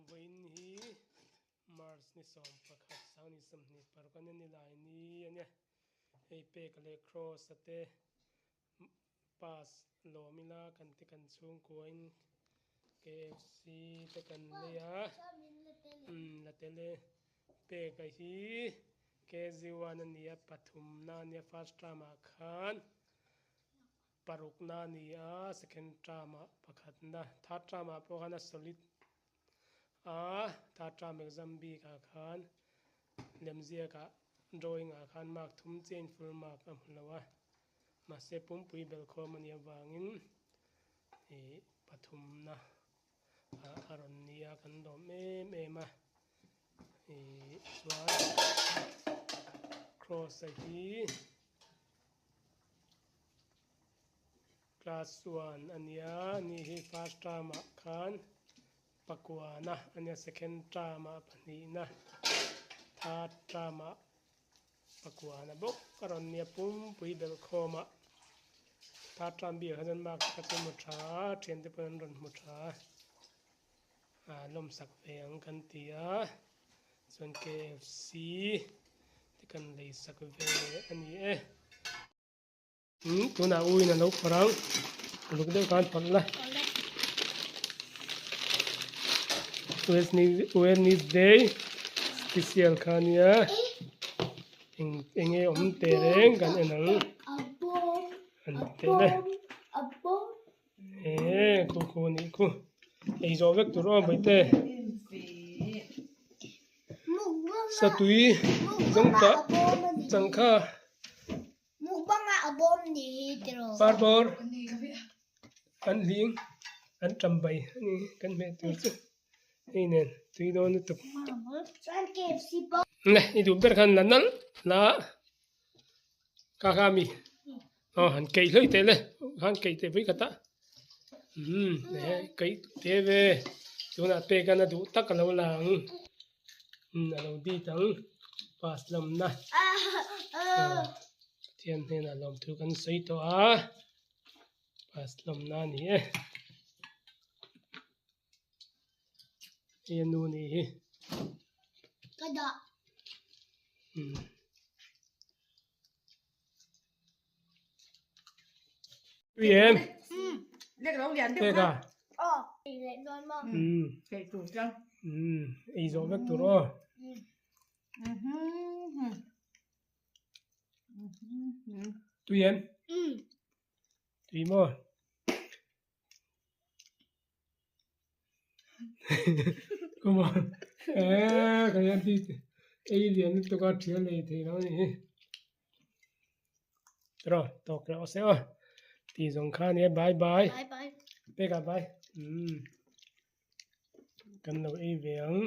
Vawiin hi March ni 11 2026 a nia nilai ni a nia. Hei pek leh cross a te pass lawm ila kan ti kan chhungkuain KFC te kan lei a. Umm la tel e. Pek a hi KG1 a nia pathumna a nia first term ah khan. Parukna a ni a, second term ah pakhatna, third term ah pawh khan a solid a, third term exam bik ah khan lemziak ah drawing ah khan mark thum chiahin full mark a hmu lo a, mahse pumpui belkhawm a nih avangin ih pathumna ah a rawn ni a, kan lawm em em a, ih chuan cross a hi. Class one a nia, ni hi first term ah khan pakuana a nia, second term ah pahnihna, third term ah pakuana bawk a rawn nia pumpui belhkhawm ah third term bik ah khan chuan mark te kha chu hmu tha a, thiante pawhin an rawn hmu tha a, ah lawmsak ve ang kan ti a. Chuan KFC te kan lei sak ve a ni e. Umm tunah u in a lo phawrh ang uluk deuh khan phawrh la. Wednesday special kha a nia eng enge awm teh reng kan en ang an ti teh le. Eee khu khu nih khu ei zawh vek tur aw Bawihte satui zawngtah changkha parbawr an hling an tam bai a ni kan hmeh tur chu hei nen tui dawn lutuk nge i duh ber khan la nalh la Kha kha mi aw han keih hlawih teh le han keih teh pui khat a umm eh keih te ve tunah pek a na duh tak a lo la ang umm a lo dit ang pass lamna aw Pathian hnenah lawmthu kan sawi tawh a pass lamna a ni e. Hei a nu nih hi. Ka dah. Umm. Tui em? Lek lo lian deuh Pek kha. a? Aw. Ei leh dawn maw? Umm. Keih tur chuan. Umm. Ei zawh vek tur aw. Mhm. Mhm. Tui em? Umm. Tui maw? Come on. Eh, ka hian ti ei lian lutuk a thial ei thei lo a ni hi. Ro, tawk rawh se aw. Ti zawng kha ania bye bye. Bye bye. Peka bye. Umm. Kan lo ei ve ang.